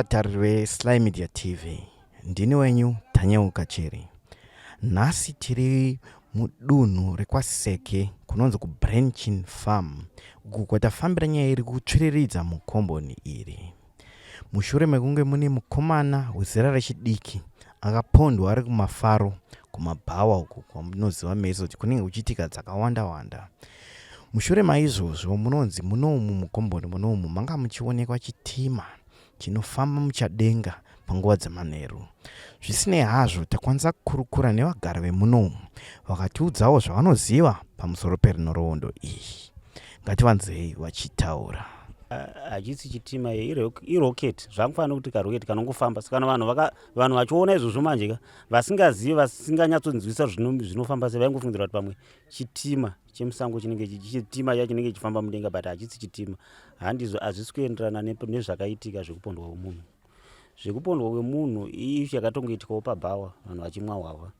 vatariri veSly Media TV. Ndini wenyu Daniel Kacheri. Nhasi tiri mudunhu rekwaSeke kunonzi kuBranchin Farm uko kwatafambira nyaya iri kutsviriridza mukomboni iri. Mushure mekunge mune mukomana wezera rechidiki akapondwa ari kumafaro kumabhawa uko kwamunoziva mese kuti kunenge kuchiitika dzakawanda wanda. Mushure maizvozvo munonzi munomu mukomboni munomu manga muchionekwa chitima chinofamba muchadenga panguva dzemanheru. Zvisinei hazvo takwanisa kukurukura nevagari vemunomu vakatiudzawo zvavanoziva pamusoro perenhoroondo iyi. Ngativanzei vachitaura. Hachisi chitima irocket zvakufanira kuti karocket kanongofamba saka kana vanhu vaka vanhu vachiona izvozvo manje ka vasingazivi vasinganyatsonzwisa zvinofamba sei vaingofungidzira kuti pamwe chitima chemusango chinenge chitima cha chinenge chichifamba mudenga but hachisi chitima handizvo hazvisi kuenderana nezvakaitika zvekupondwa kwemunhu zvekupondwa kwemunhu ishu yakatongoitikawo pabhawa vanhu vachimwa hwahwa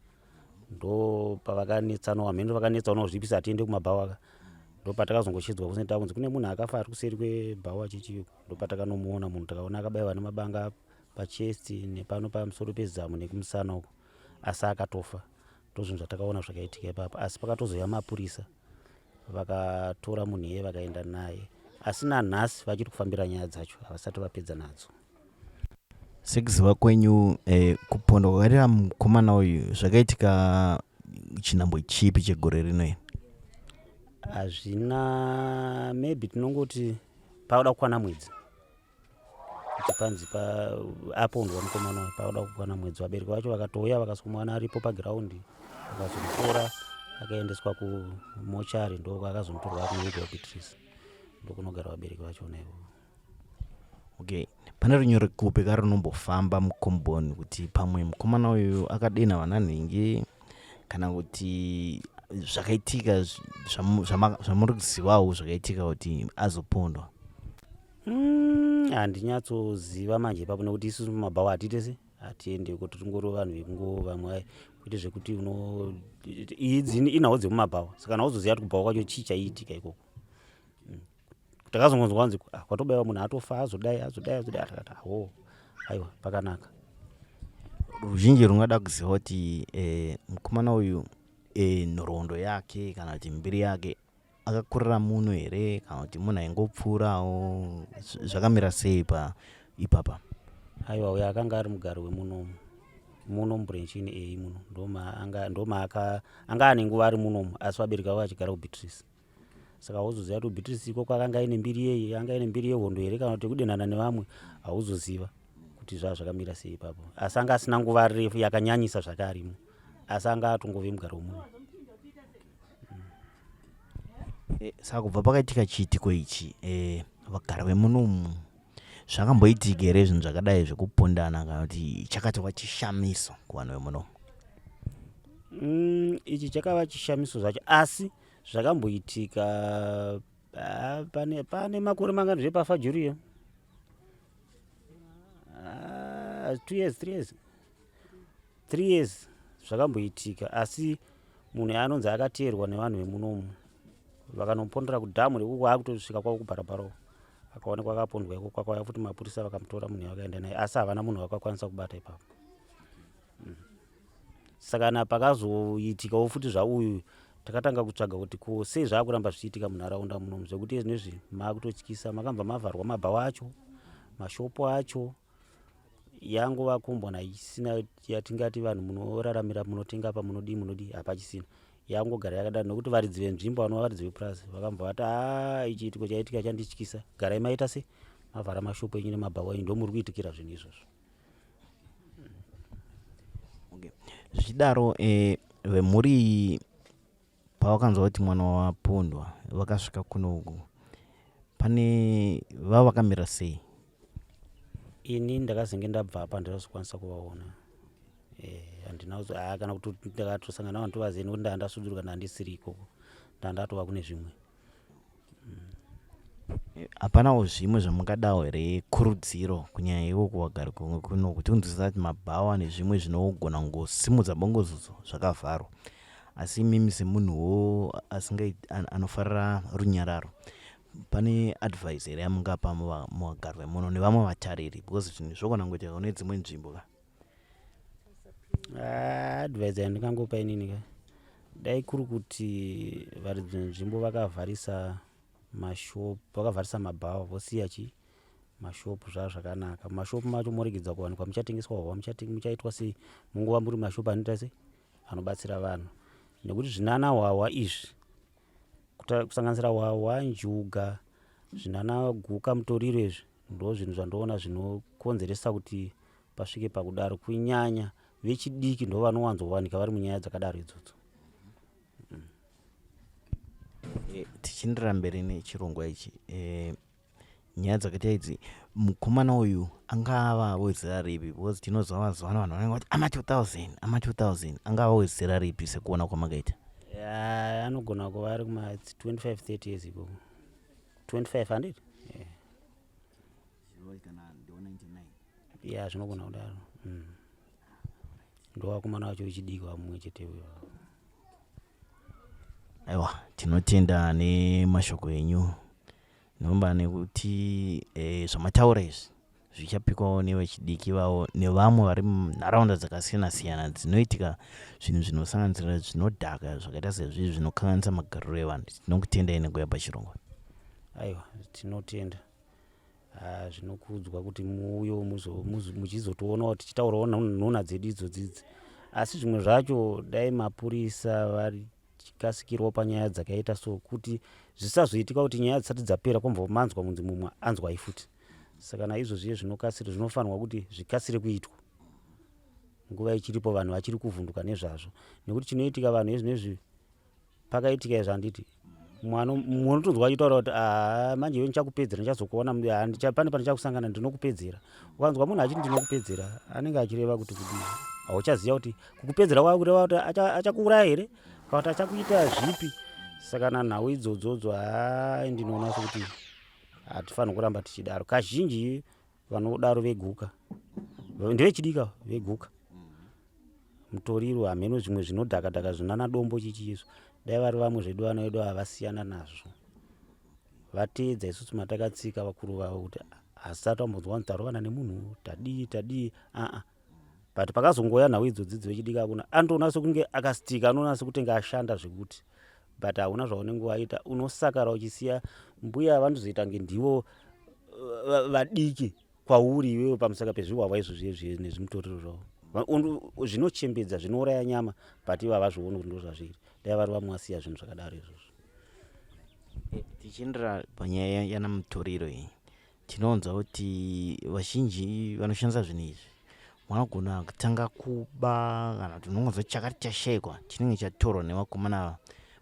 ndo pavakanetsanawo hameno vakanetsanawo zvipisa hatiende kumabhawa ka ndo patakazongoshedzwa kuseni takunzi kune munhu akafa ari kuseri kwebhawa chichi ndo patakanomuona munhu takaona akabaiwa nemabanga pachest nepano pamusoro pezamu nekumusana uko asi akatofa ndozvinhu zvatakaona zvakaitika ipapo asi pakatozouya mapurisa vakatora munhu iye vakaenda naye asi nanhasi vachiri kufambira nyaya dzacho havasati vapedza nadzo Sekuziva kwenyu eh, kupondwa kwakaita mukomana uyu zvakaitika chinhambo chipi chegore rino iri? Hazvina maybe tinongoti pakuda kukwana mwedzi kuti panzi pa apondwa mukomana uyu pakuda kukwana mwedzi vabereki vacho vakatouya vakasomwana aripo pagiraundi vakazomutora akaendeswa kumochari ndokwaakazomutorwa akunovigwa kubeatrice ndokunogara vabereki vachona ivovo Okay, pane runyoro kupi karunombofamba mukomboni kuti pamwe mukomana uyu akadenha vana nhingi kana kuti zvakaitika zvamuri kuzivawo zvakaitika kuti azopondwa? Mm, handinyatsoziva manje ipapo nekuti isusu mumabhawa hatiite se hatiende kuti tingori vanhu vekungo vamwe kwete zvekuti uno idzi inhau dzemumabhawa saka nauzoziva kuti kubhawa kwacho chii chaiitika ikoko Takazongonzwa hanzi ah, kwatobaiwa munhu atofa azodai azodai azodai atakati aho aiwa pakanaka. Ruzhinji rungada kuziva kuti eh, mukomana uyu eh, nhoroondo yake kana kuti mbiri yake akakurira muno here kana kuti munhu aingopfuurawo zvakamira sei pa ipapa? Aiwa uyo akanga ari mugari wemunomu muno mubrenchini eyi muno ndoma ndoma anga ane nguva ari munomu asi vabereki vavo vachigara kubeatrice. Saka hauzoziva kuti Beatrice ikoko akanga aine mbiri yei, anga aine mbiri yehondo here kana kuti yekudenhana nevamwe, hauzoziva kuti zvaa zvakamira sei ipapo. Asi anga asina nguva refu yakanyanyisa zvake arimo, asi anga atongove mugari wemunhu. Eh, saka kubva pakaitika chiitiko ichi eh, vagari vemunomu zvakamboitika here zvinhu zvakadai zvekupondana kana kuti chakatova chishamiso kuvanhu vemunomu? Ichi chakava chishamiso zvacho asi Zvakamboitika ah, pane, pane makore mangani zve pafa Julia? Ah, 2 years, 3 years, 3 years zvakamboitika, asi munhu anonzi akateerwa nevanhu vemunomu vakanopondera kudhamu rekuko akutosvika kwavo kubharabhara akaonekwa akapondwa iko kwakauya futi mapurisa vakamutora munhu vakaenda naye asi havana munhu vakakwanisa kubata ipapo. Saka kana pakazoitikawo futi zvauyu takatanga kutsvaga kuti ko sei zvaakuramba zvichiitika munharaunda munomu zvekuti izvinezvi maakutotyisa makambva mavharwa mabhawa acho mashopu acho yangova kombona isina yatingati vanhu munoraramira munotenga apa munodii munodii hapachisina yangogara yakadaro nekuti varidzi venzvimbo vanova varidzi vepurazi vakambva vati haa ichiitiko chaitika chandityisa garai maita se mavhara mashopu enyu nemabhawa enyu ndomuri kuitikira zvinhu izvozvo. Okay. Zvichidaro eh, vemhuri iyi pavakanzwa kuti mwana wapondwa vakasvika kuno uku pane vava vakamira sei? Ini ndakazenge ndabva apa ndinazokwanisa kuvaona eh, handina kuzo ah, kana kuti ndakatosangana navo handitovazivi nekuti ndaa ndasuduruka ndandisiri ikoko ndandatova kune zvimwe. Hapanawo zvimwe zvamungadawo here kurudziro kunyanya ivo kuvagari kumwe kuno kuti unzwisisa kuti mabhawa nezvimwe zvinogona kungosimudza bongozozo zvakavharwa asi imimi semunhuwo asingai anofarira runyararo. Pane advice here yamungapa muvagari vemuno nevamwe vatariri because zvinhu zvogona kungoitika kune dzimwe nzvimbo ka? Ah, advice yandingangopa inini ka, dai kuri kuti varidzi venzvimbo vakavharisa mashop, vakavharisa mabhawa, vosiya chi mashopu zvaa zvakanaka. Mumashopu macho moregedza kuwanikwa muchatengeswa hwahwa, muchaitwa sei, munguva muri mashopu anoita sei, anobatsira vanhu, nekuti zvinana hwahwa izvi, kusanganisira hwahwa, njuga, zvinana guka, mutoriro, izvi ndo zvinhu zvandoona zvinokonzeresa kuti pasvike pakudaro. Kunyanya vechidiki ndo vanowanzowanika vari munyaya dzakadaro idzodzo. Tichienderera mberi nechirongwa ichi, nyaya dzakaita idzi, mukomana uyu angava wezera ripi? Because tinoziva mazuva ano vanhu vanenge vati ama 2000, ama 2000. Angava wezera ripi sekuona kwamakaita? Ya, anogona kuva ari kuma 25 30 years ikoko, 25 handiti? Yeah. Ya, zvinogona kudaro. Ndo vakomana vacho vechidiki vamumwe chete uyo. Aiwa, tinotenda nemashoko enyu nomba nekuti zvamataura izvi zvichapikwawo nevechidiki vavo nevamwe vari munharaunda dzakasiyana siyana dzinoitika zvinhu zvinosanganisira zvinodhaka zvakaita sezvizvi zvinokanganisa magariro evanhu. Tinokutendai nekuuya pachirongwa. Aiwa, tinotenda. Ah, zvinokudzwa kuti muuye muchizotoonawo tichitaurawo nhuna dzedu idzodzidzi, asi zvimwe zvacho dai mapurisa vachikasikirwawo panyaya dzakaita so, kuti zvisazoitika kuti nyaya dzisati dzapera kwambva manzwa munzi mumwe anzwai futi. Saka naizvozviye zvinokasira, zvinofanirwa kuti zvikasire kuitwa nguva ichiripo, vanhu vachiri kuvhunduka nezvazvo, nekuti chinoitika vanhu ezvinezvi pakaitika izvo, handiti mwana mumwe unotonzwa achitaura kuti, "Aa, manje iwe ndichakupedzera, ndichazokuona pane pandichakusangana, ndinokupedzera." Ukanzwa munhu achiti "ndinokupedzera", anenge achireva kuti kudii? Hauchaziva kuti kukupedzera kwava kureva kuti achakuuraya here kana kuti achakuita zvipi. Saka nanhau idzodzodzo, hai, ndinoona sekuti hatifaniri kuramba tichidaro. Kazhinji vanodaro veguka ndevechidika, veguka, mutoriro, hameno zvimwe zvinodhaka dhaka, zvinana dombo, chichi izvo. Dai vari vamwe zvedu, vana vedu havasiyana nazvo, vateedza isusu matakatsika vakuru vavo, kuti hasisati tambonzwa kunzi tarovana nemunhu, tadii tadii, aa. But pakazongoya nhau idzodzi dzevechidiki, akuna anotoona sekunge akastika, anoona sekutenge ashanda zvekuti, but hauna zvaunenge waita. Unosakara uchisiya mbuya vanozoita nge ndivo vadiki kwauri iwewe pamusaka pezvihwahwa izvozvi izvi nezvimutoriro zvavo. Zvinochembedza, zvinouraya nyama, but ivo havazvioni kuti ndo zvazviri. Dai vari vamwe vasiya zvinhu zvakadaro izvozvo. Tichiendera panyaya yana mutoriro iyi, tinonzwa kuti vazhinji vanoshandisa zvinhu izvi vanogona kutanga kuba, kana kuti unongonzwa chakati chashayikwa, chinenge chatorwa nevakomana ava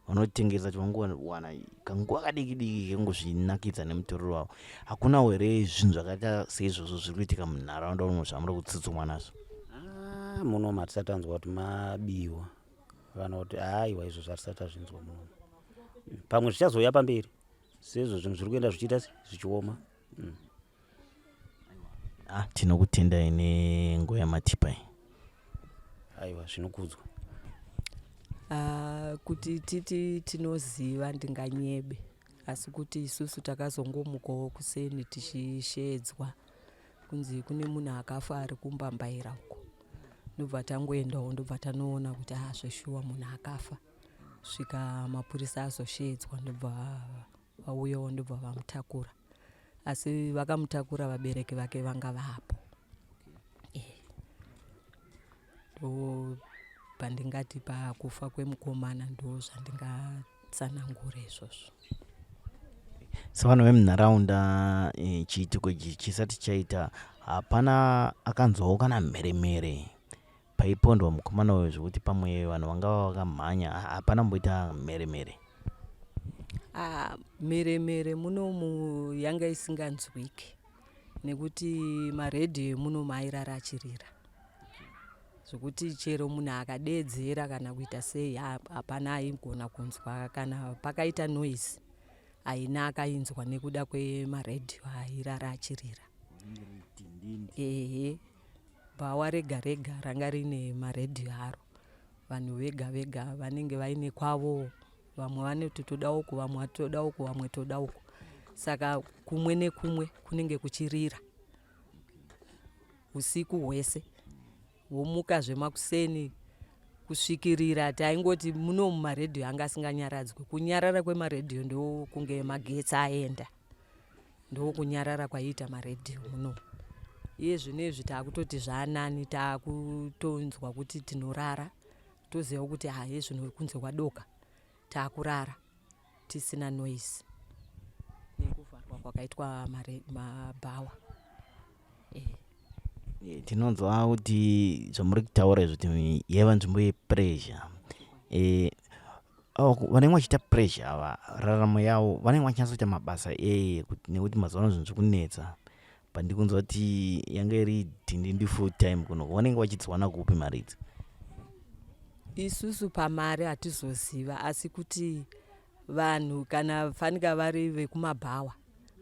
vanotengesa, kuti vangowana kanguva kadiki diki kekungozvinakidza nemutoriro wavo. Hakuna here zvinhu zvakaita seizvozvo zviri kuitika munharaunda umo zvamuri kutsutsumwa nazvo? Ah, munomu hatisati tanzwa kuti mabiwa kana kuti, aiwa, izvo zvatisati tazvinzwa munomu. Pamwe zvichazouya pamberi sezvo zvinhu zviri kuenda zvichiita se zvichioma. Ah, tinokutendai nenguva yamatipa iyi. Aiwa, zvinokudzwa. Ah, kuti titi tinoziva ndinganyebe, asi kuti isusu takazongomukawo kuseni tichishedzwa kunzi kune munhu akafa ari kumbambaira uko. Ndobva tangoendawo, ndobva tanoona kuti ah, zveshuwa munhu akafa. Svika mapurisa azoshedzwa, ndobva vauyawo, ndobva vamutakura, asi vakamutakura vabereki vake vanga vapo. Ndo pandingati pakufa kwemukomana, ndo zvandingatsanangura izvozvo. Sevanhu vemunharaunda, chiitiko ichi chisati chaita, hapana akanzwawo kana mheremhere paipondwa mukomana uyu, zvekuti pamwe vanhu vangava vakamhanya? Hapana mboita mheremhere? Ah, mheremhere munomu yanga isinganzwiki nekuti maredhiyo emunomu airara achirira, zvokuti chero munhu akadeedzera kana kuita sei, hapana aigona kunzwa. Kana pakaita noise, haina akainzwa nekuda kwemaredhiyo airara achirira. Ehe, bhawa rega rega ranga rine maredhiyo aro. Vanhu vega vega vanenge vaine kwavo, vamwe vanoti toda uku, vamwe vati toda uku, vamwe toda uku. Saka kumwe nekumwe kunenge kuchirira usiku hwese. Womukazve makuseni kusvikirira taingoti muno mumaredhiyo anga asinganyaradzwi. Kunyarara kwemaredhiyo ndokunge magetsi aenda. Ndokunyarara kwaiita maredhiyo muno. Iye zvino izvi taakutoti zvaanani taakutonzwa kuti tinorara toziva kuti ha hezvino kunze kwadoka taakurara tisina noise nekuvharwa kwakaitwa mabhawa. Eh. Tinonzwa kuti zvamuri kutaura izvo kuti yaiva nzvimbo yepressure. Eh, vanenge vachiita pressure ava raramo yavo vanenge vachinyatsoita mabasa eye nekuti mazuva ano zvinhu zviri kunetsa but ndikunzwa kuti yanga iri dhindindi full time kuno vanenge vachidziwana kupi mari idzi? Isusu pamari hatizoziva asi kuti vanhu kana fanika vari vekumabhawa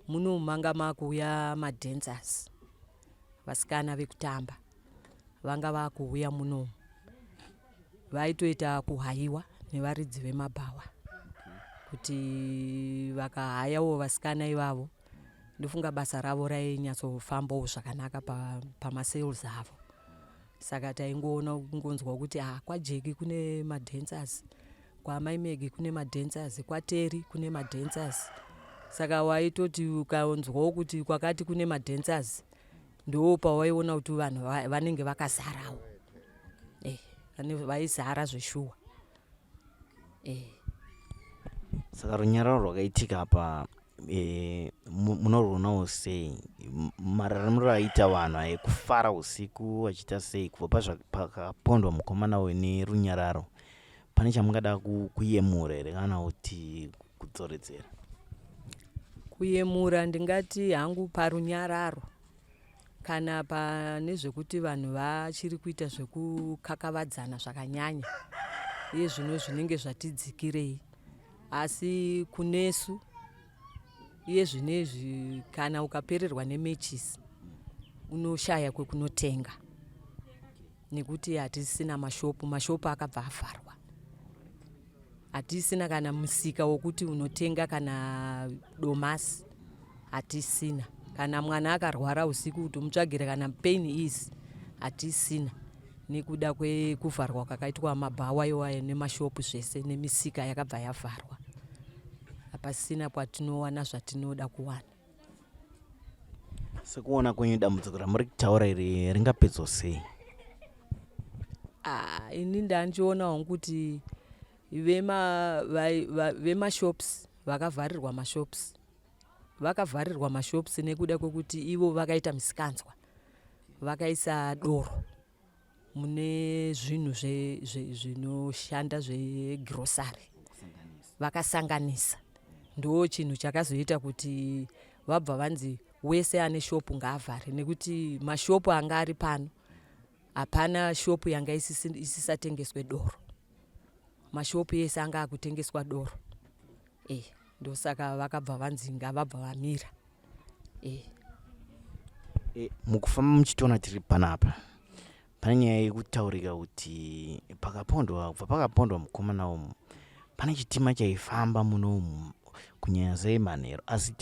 muno manga makuuya madancers vasikana vekutamba vanga vakuuya munomu vaitoita kuhayiwa nevaridzi vemabhawa kuti vakahayawo vasikana ivavo ndofunga basa ravo rainyatsofambawo zvakanaka pamasales pa avo saka taingoona kungonzwa kuti ah, kwajeki kune madancers kwamai Megi kune madancers kwaTeri kune madancers saka waitoti ukanzwawo kuti kwakati kune madancers ndo pawaiona kuti vanhu vanenge vakazarawo eh, vaizara zveshuwa eh. Saka runyararo rwakaitika apa e, munorwuonawo sei mararamiro aita vanhu aye kufara usiku vachiita sei kubva pakapondwa mukomana uyu nerunyararo pane chamungada kuyemura here kana kuti kudzoredzera? Kuyemura ndingati hangu parunyararo kana pane zvekuti vanhu vachiri kuita zvekukakavadzana zvakanyanya iye zvino zvinenge zvatidzikirei asi kunesu iye zvinezvi kana ukapererwa nemechisi unoshaya kwekunotenga nekuti hatisina mashopu mashopu akabva avharwa hatisina kana musika wokuti unotenga kana domasi hatisina kana mwana akarwara usiku kuti umutsvagire kana pain is hatisina nekuda kwekuvharwa kwakaitwa mabhawa iwayo nemashopu zvese nemisika yakabva yavharwa hapasina kwatinowana zvatinoda kuwana. Sekuona kwenyu dambudziko ramuri kutaura iri ringapedzwa sei? Ah, ini ndandichiona hangu kuti vemashops vakavharirwa mashops vakavharirwa mashops nekuda kwekuti ivo vakaita misikanzwa vakaisa doro mune zvinhu zvinoshanda zvegrosary vakasanganisa ndo chinhu chakazoita kuti vabva vanzi wese ane shopu ngaavhare nekuti mashopu anga ari pano hapana shopu yanga isisatengeswe doro mashopu ese anga akutengeswa doro e ndosaka vakabva vanzi ngavabva vamira e. E, mukufamba muchitiona tiri panapa pane nyaya yekutaurika kuti pakapondwa kubva pakapondwa mukomana umu pane chitima chaifamba munomu kunyanya sei manheru asi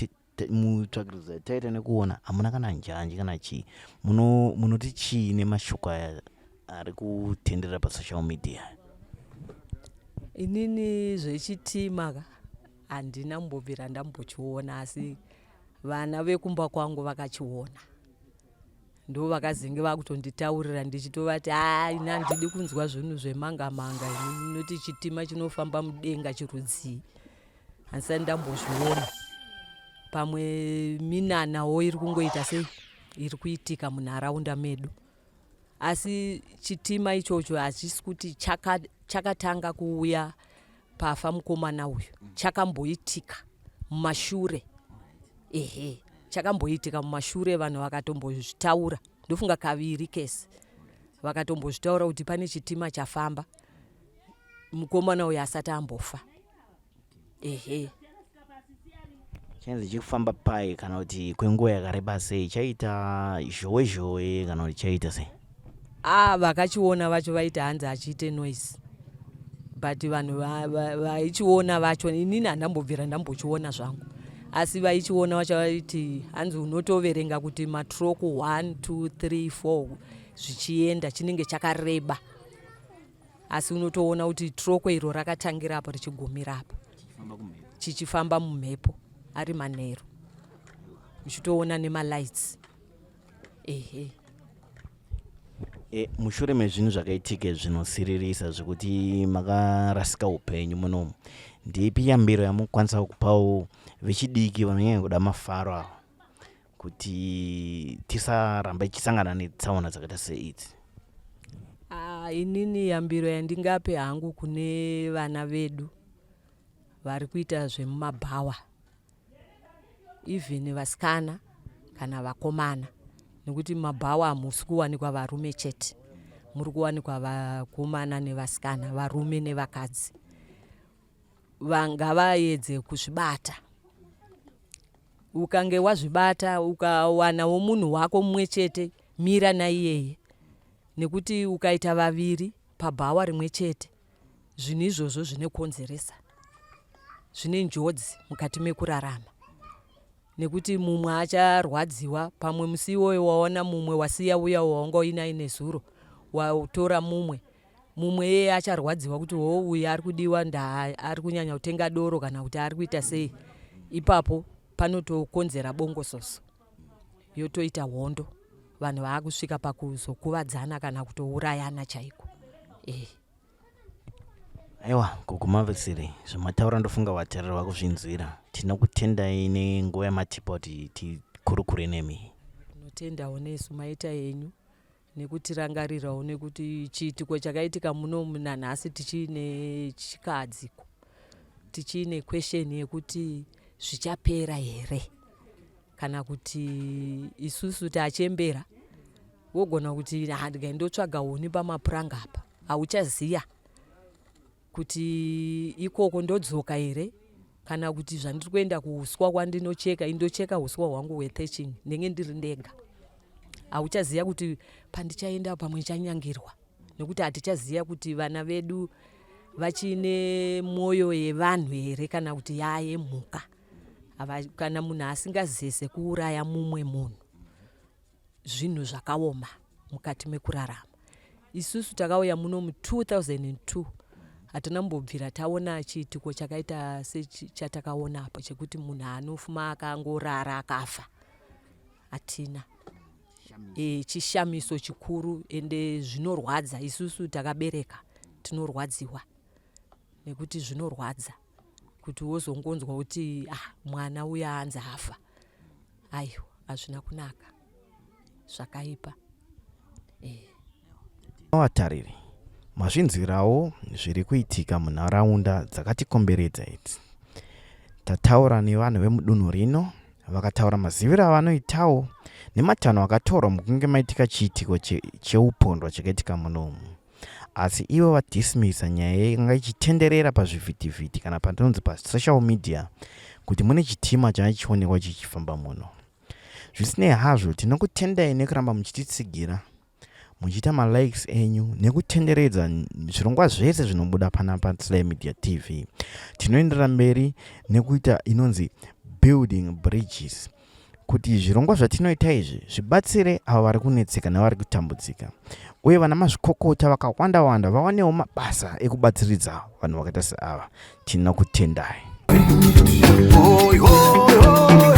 mutsvakirudzo yataita nekuona hamuna kana njanji kana chii munoti chii nemashoko aya ari kutenderera pasocial media? Inini zvechitima ka handina kumbobvira ndambochiona asi vana vekumba kwangu vakachiona ndo vakazenge vakutonditaurira ndichitovati haa ini handidi kunzwa zvinhu zvemanga manga ini noti chitima chinofamba mudenga chirudzii handisati ndambozviona pamwe minanawo iri kungoita sei iri kuitika munharaunda medu asi chitima ichocho hachisi kuti chakatanga chaka kuuya pafa mukomana uyu chakamboitika mumashure ehe chakamboitika mumashure vanhu vakatombozvitaura ndofunga kaviri kese vakatombozvitaura kuti pane chitima chafamba mukomana uyu asati ambofa ehe Chainzi chikufamba pai kana kuti kwenguva yakareba sei chaita zhowe zhowe kana kuti chaita sei? Ah, vakachiona vacho vaiti hanzi achiite noise but vanhu vaichiona vacho inini handambobvira ndambochiona zvangu Asi vaichiona vachaiti hanzi unotoverenga kuti matroku 1 2 3 4 zvichienda, chinenge chakareba, asi unotoona kuti troko iro rakatangira apo richigumira apa, chichifamba mumhepo ari manheru, uchitoona nemalights, ehe. Mushure mezvinhu zvakaitika zvinosiririsa zvekuti makarasika upenyu munomu, ndeipi yambiro yamukwanisa kupawo vechidiki vanonyanya kuda mafaro ava kuti tisaramba ichisangana netsaona dzakaita seidzi? Ah, inini yambiro yandingape hangu kune vana vedu vari kuita zvemumabhawa, even vasikana kana vakomana, nekuti mumabhawa hamusi kuwanikwa varume chete, muri kuwanikwa vakomana nevasikana, varume nevakadzi, ngavaedze kuzvibata. Ukange wazvibata, ukawanawo munhu wako mumwe chete, mira naiyeye, nekuti ukaita vaviri pabhawa rimwe chete, zvinhu izvozvo zvinokonzeresa, zvine njodzi mukati mekurarama, nekuti mumwe acharwadziwa. Pamwe musi iwoyo waona mumwe, wasiya uya wawanga uinaye nezuro, watora mumwe. Mumwe iyeye acharwadziwa kuti ho, uyu ari kudiwa, nda ari kunyanya kutenga doro kana kuti ari kuita sei. Ipapo panotokonzera bongososo, yotoita hondo, vanhu vaakusvika pakuzokuvadzana kana kutourayana chaiko, eh. Aiwa, kuguma vesiri zvamataura, ndofunga vateereri vakuzvinzwira. Tinokutendai nenguva yamatipa kuti tikurukure nemi. Tinotendawo nesu, maita yenyu nekutirangarirawo, nekuti chiitiko chakaitika muno nanhasi tichiine chikadziko, tichiine question yekuti zvichapera here, kana kuti isusu tachembera, wogona kuti ndotsvaga huni pamapuranga apa, hauchaziya kuti ikoko ndodzoka here, kana kuti zvandiri kuenda kuuswa kwandinocheka, indocheka uswa hwangu hwethatching, ndenge ndiri ndega, hauchaziva kuti pandichaenda pamwe chanyangirwa, nekuti hatichaziva kuti vana vedu vachine mwoyo yevanhu here kana kuti yaayemhuka. Kana munhu asingazeze kuuraya mumwe munhu, zvinhu zvakaoma mukati mekurarama. Isusu takauya muno mu2002, hatina kumbobvira taona chiitiko chakaita sechatakaona apo, chekuti munhu anofuma akangorara akafa, hatina. Chishamiso chikuru, ende zvinorwadza. Isusu takabereka tinorwadziwa, nekuti zvinorwadza kuti wozongonzwa kuti ah, mwana uya anzi afa. Aiwa, hazvina kunaka, zvakaipa. Vatariri, mazvinzwirawo zviri kuitika munharaunda dzakatikomberedza idzi. Tataura nevanhu vemudunhu rino, vakataura maziviro avanoitawo nematanho akatorwa mukunge maitika chiitiko cheupondwa chakaitika munomu, asi ivo vadismisa nyaya yanga ichitenderera pazvivhitivhiti kana panonzi pasocial media kuti mune chitima changa chichionekwa chichifamba muno. Zvisinei hazvo, tinokutendai nekuramba muchititsigira, muchiita malikes enyu nekutenderedza zvirongwa zvese zvinobuda panapa Sly Media TV. Tinoenderera mberi nekuita inonzi building bridges, kuti zvirongwa zvatinoita izvi zvibatsire avo vari kunetseka nevari kutambudzika, uye vana mazvikokota vakawanda wanda vawanewo mabasa ekubatsiridza vanhu vakaita seava. Tinokutendai. Oi, oi, oi.